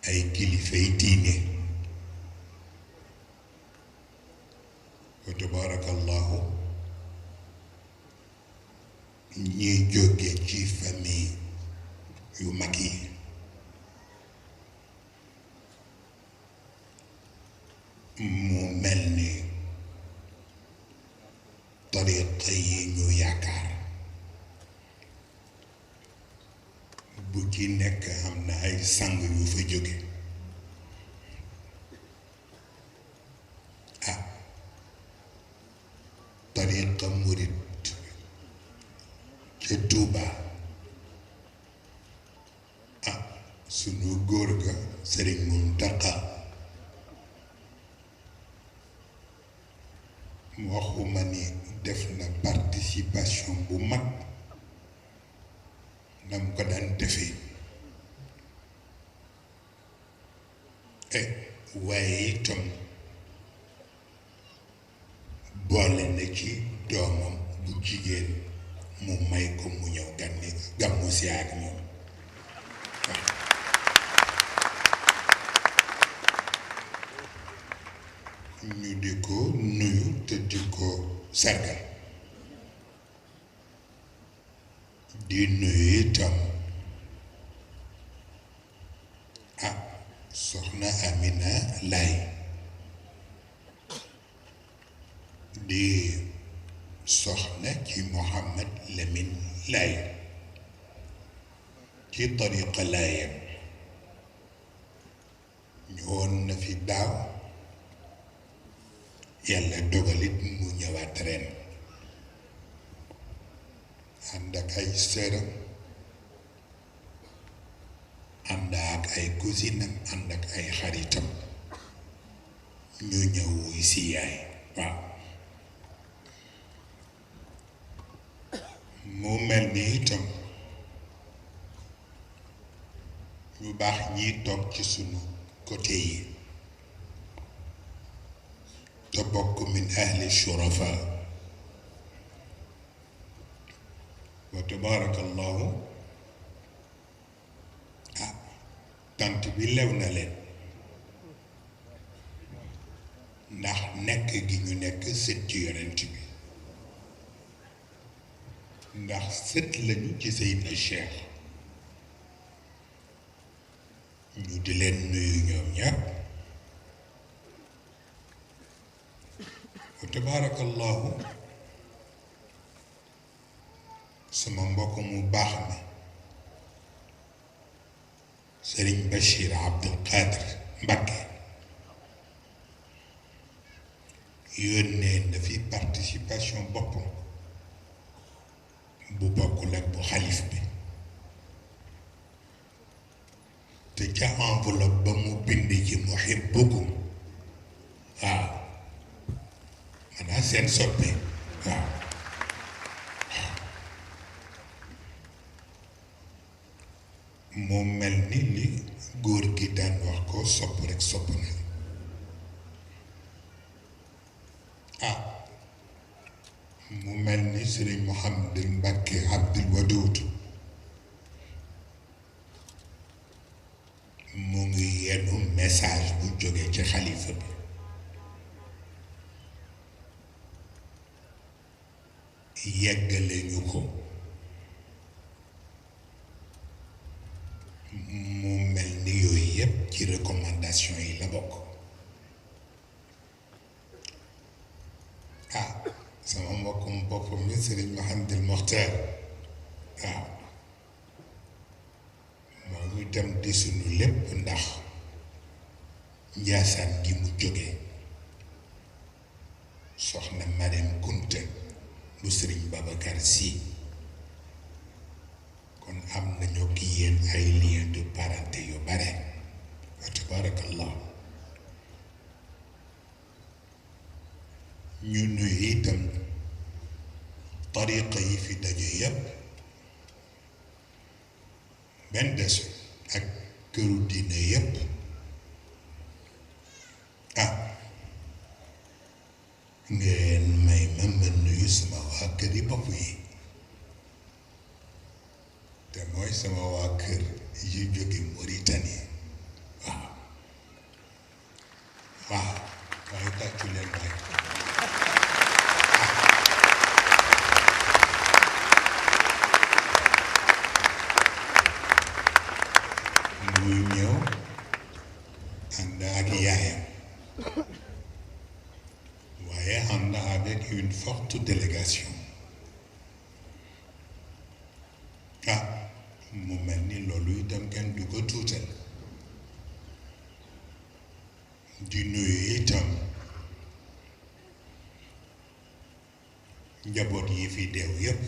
ay kilifay diine wa tabarakallahu ñiy jóge ci famille yu mag yi mu mel ni tariqa yi ñu yaakaar bu ci nekk am na ay sang yu fa jóge ah tariqa murit ca Tuuba ah sunu góor ga Sëriñ Muntaqa waxuma ni def na participation bu mag nam ko daan defee waaye itam boole na ci doomam bu jigéen mu may ko mu ñëw ganni gàmmu si ak ñoom ñu di ko nuyu te di ko sargal di nuyu itam ah soxna Amina Lay di soxna ci Mohammed Lamine Lay ci tariqa Layeen ñëwoon na fi daaw yàlla dogalit mu ñëwaat ren ànd ak ay sëram ànd ak ay cousinam ànd ak ay xaritam ñu ñëw wuy si yaay waaw mu mel ni itam ñu baax ñiy toog ci sunu côté yi te bokk min ahli shurafa wa tabarakallahu ah tant bi lew na leen ndax nekk gi ñu nekk sët ci yonent bi ndax sët lañu ci Seydina Cheikh ñu di leen nuyu ñoom ñépp wa tabarakallahu sama mbokk mu baax mi Sëriñ Bachir Abdul Qadir Mbakke yónnee na fi participation boppam bu bokkul ak bu xalif bi te ca enveloppe ba mu bind ci muhibbukum waaw maanaam seen soppe waaw mu mel ni li góor gi daan wax ko sopp rek sopp na ah mu mel ni Sëriñ Mouhamadul Mbakke Abdul Wadud mu ngi yenu message bu jóge ci xalifa bi yeggale ñu ko mu mel ni yooyu yépp ci recommandation yi la bokk ah sama mbokkum boppam mi Sëriñ Mouhamadul Mokhtar waaw moo ngi dem di sunu lépp ndax njaasaan gi mu jóge soxna Marème Kunta bu Sëriñ Babacar Sy kon am nañu ki yéen ay lien de parenté yu bare wa tabarakallah ñu nuyu itam tariqa yi fi daje yépp benn des ak këru diine yépp ah ngeen may ma nuyu sama waa kër yi bopp yi te mooy sama waa kër yu jóge Mauritanie waaw waaw waaye tàccu leen waay muy ñëw ànd ak yaayam waaye ànd avec une forte délégation mu mel ni loolu itam kenn du ko tuutal di nuyu itam njaboot yi fi deew yépp